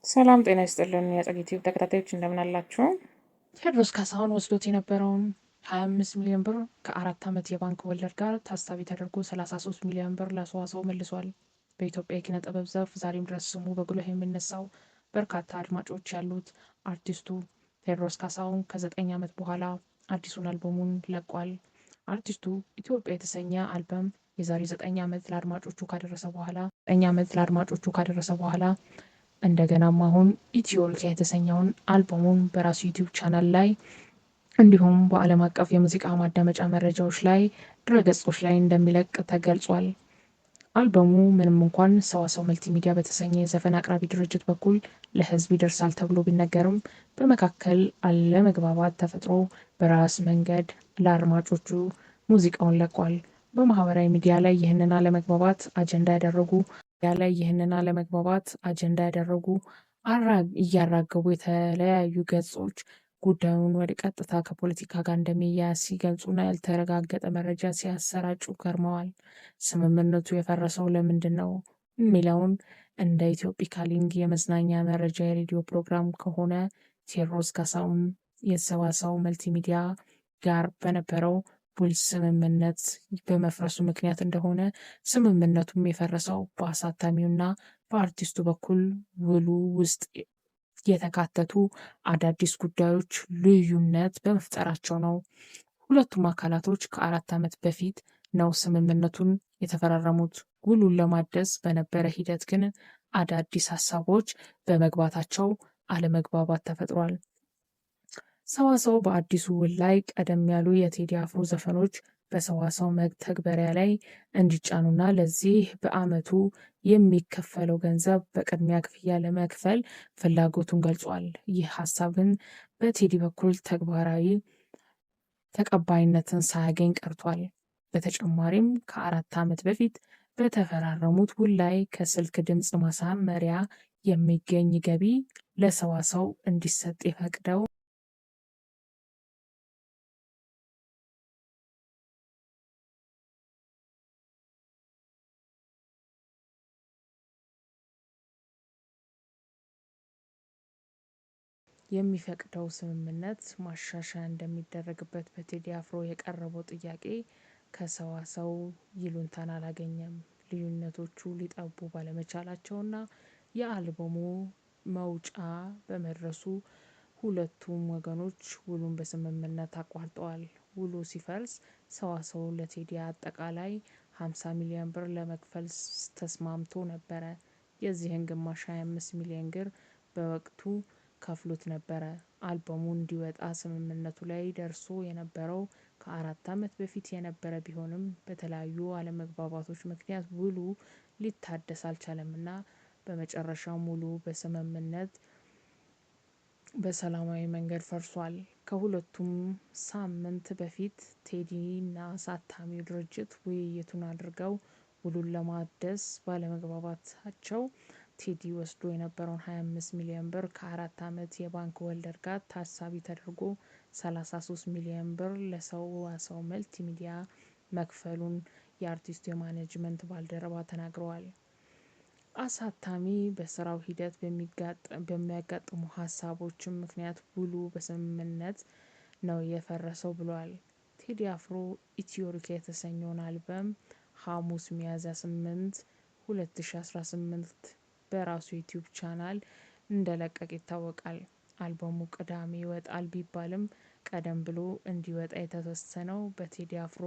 ሰላም ጤና ይስጥልን የጸጌ ቲዩብ ተከታታዮች እንደምን አላችሁ? ቴዎድሮስ ካሳሁን ወስዶት የነበረውን 25 ሚሊዮን ብር ከ4 ዓመት የባንክ ወለድ ጋር ታሳቢ ተደርጎ 33 ሚሊዮን ብር ለሰዋሰው መልሷል። በኢትዮጵያ የኪነ ጥበብ ዘርፍ ዛሬም ድረስ ስሙ በጉልህ የሚነሳው በርካታ አድማጮች ያሉት አርቲስቱ ቴዎድሮስ ካሳሁን ከ9 ዓመት በኋላ አዲሱን አልበሙን ለቋል። አርቲስቱ ኢትዮጵያ የተሰኘ አልበም የዛሬ 9 ዓመት ለአድማጮቹ ካደረሰ በኋላ 9 ዓመት ለአድማጮቹ ካደረሰ በኋላ እንደገናም አሁን ኢትዮልካ የተሰኘውን አልበሙን በራሱ ዩቲዩብ ቻናል ላይ እንዲሁም በዓለም አቀፍ የሙዚቃ ማዳመጫ መረጃዎች ላይ ድረገጾች ላይ እንደሚለቅ ተገልጿል። አልበሙ ምንም እንኳን ሰዋሰው መልቲሚዲያ በተሰኘ የዘፈን አቅራቢ ድርጅት በኩል ለሕዝብ ይደርሳል ተብሎ ቢነገርም በመካከል አለመግባባት ተፈጥሮ በራስ መንገድ ለአድማጮቹ ሙዚቃውን ለቋል። በማህበራዊ ሚዲያ ላይ ይህንን አለመግባባት አጀንዳ ያደረጉ ላይ ይህንን አለመግባባት አጀንዳ ያደረጉ እያራገቡ የተለያዩ ገጾች ጉዳዩን ወደ ቀጥታ ከፖለቲካ ጋር እንደሚያያዝ ሲገልጹና ያልተረጋገጠ መረጃ ሲያሰራጩ ከርመዋል። ስምምነቱ የፈረሰው ለምንድን ነው የሚለውን እንደ ኢትዮፒካ ሊንክ የመዝናኛ መረጃ የሬዲዮ ፕሮግራም ከሆነ ቴዎድሮስ ካሳሁን የሰዋሰው መልቲሚዲያ ጋር በነበረው ውል ስምምነት በመፍረሱ ምክንያት እንደሆነ፣ ስምምነቱም የፈረሰው በአሳታሚውና በአርቲስቱ በኩል ውሉ ውስጥ የተካተቱ አዳዲስ ጉዳዮች ልዩነት በመፍጠራቸው ነው። ሁለቱም አካላቶች ከ4 ዓመት በፊት ነው ስምምነቱን የተፈራረሙት። ውሉን ለማደስ በነበረ ሂደት ግን አዳዲስ ሀሳቦች በመግባታቸው አለመግባባት ተፈጥሯል። ሰዋሰው በአዲሱ ውል ላይ ቀደም ያሉ የቴዲ አፍሮ ዘፈኖች በሰዋሰው መተግበሪያ ላይ እንዲጫኑና ለዚህ በዓመቱ የሚከፈለው ገንዘብ በቅድሚያ ክፍያ ለመክፈል ፍላጎቱን ገልጿል። ይህ ሀሳብ ግን በቴዲ በኩል ተግባራዊ ተቀባይነትን ሳያገኝ ቀርቷል። በተጨማሪም ከ4 ዓመት በፊት በተፈራረሙት ውል ላይ ከስልክ ድምፅ ማሳመሪያ የሚገኝ ገቢ ለሰዋሰው እንዲሰጥ የፈቅደው የሚፈቅደው ስምምነት ማሻሻያ እንደሚደረግበት በቴዲ አፍሮ የቀረበው ጥያቄ ከሰዋሰው ይሉኝታን አላገኘም። ልዩነቶቹ ሊጠቡ ባለመቻላቸውና የአልበሙ መውጫ በመድረሱ ሁለቱም ወገኖች ውሉን በስምምነት አቋርጠዋል። ውሉ ሲፈርስ ሰዋሰው ለቴዲ አጠቃላይ 50 ሚሊዮን ብር ለመክፈል ተስማምቶ ነበረ። የዚህን ግማሽ 25 ሚሊዮን ብር በወቅቱ ከፍሎት ነበረ። አልበሙ እንዲወጣ ስምምነቱ ላይ ደርሶ የነበረው ከ4 ዓመት በፊት የነበረ ቢሆንም በተለያዩ አለመግባባቶች ምክንያት ውሉ ሊታደስ አልቻለምና በመጨረሻም ውሉ በስምምነት በሰላማዊ መንገድ ፈርሷል። ከሁለቱም ሳምንት በፊት ቴዲና አሳታሚው ድርጅት ውይይቱን አድርገው ውሉን ለማደስ ባለመግባባታቸው ቴዲ ወስዶ የነበረውን 25 ሚሊዮን ብር ከ4 ዓመት የባንክ ወለድ ጋር ታሳቢ ተደርጎ 33 ሚሊዮን ብር ለሰዋሰው መልቲሚዲያ መክፈሉን የአርቲስቱ የማኔጅመንት ባልደረባ ተናግረዋል። አሳታሚ በስራው ሂደት በሚያጋጥሙ ሀሳቦችም ምክንያት ውሉ በስምምነት ነው የፈረሰው ብሏል። ቴዲ አፍሮ ኢትዮሪካ የተሰኘውን አልበም ሐሙስ ሚያዝያ 8 2018 በራሱ ዩቲዩብ ቻናል እንደለቀቀ ይታወቃል። አልበሙ ቅዳሜ ይወጣል ቢባልም ቀደም ብሎ እንዲወጣ የተወሰነው በቴዲ አፍሮ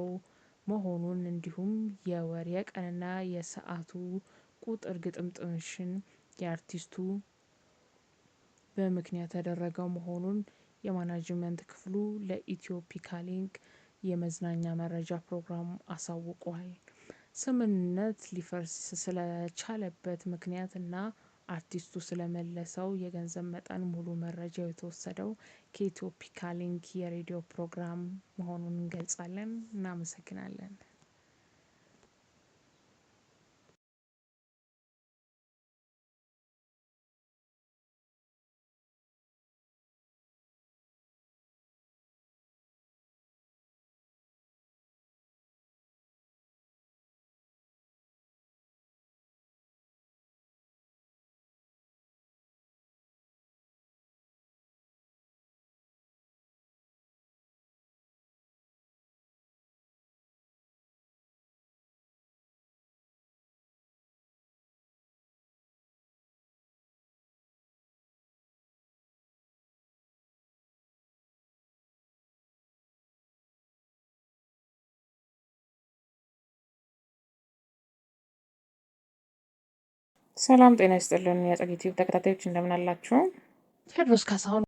መሆኑን እንዲሁም የወር የቀንና የሰዓቱ ቁጥር ግጥምጥምሽን የአርቲስቱ በምክንያት ያደረገው መሆኑን የማኔጅመንት ክፍሉ ለኢትዮፒካሊንክ የመዝናኛ መረጃ ፕሮግራም አሳውቋል። ስምምነት ሊፈርስ ስለቻለበት ምክንያት እና አርቲስቱ ስለመለሰው የገንዘብ መጠን ሙሉ መረጃው የተወሰደው ከኢትዮፒካሊንክ የሬዲዮ ፕሮግራም መሆኑን እንገልጻለን። እናመሰግናለን። ሰላም ጤና ይስጥልን የጸጌ ቲዩብ ተከታታዮች እንደምን አላችሁ? ቴዎድሮስ ካሳሁን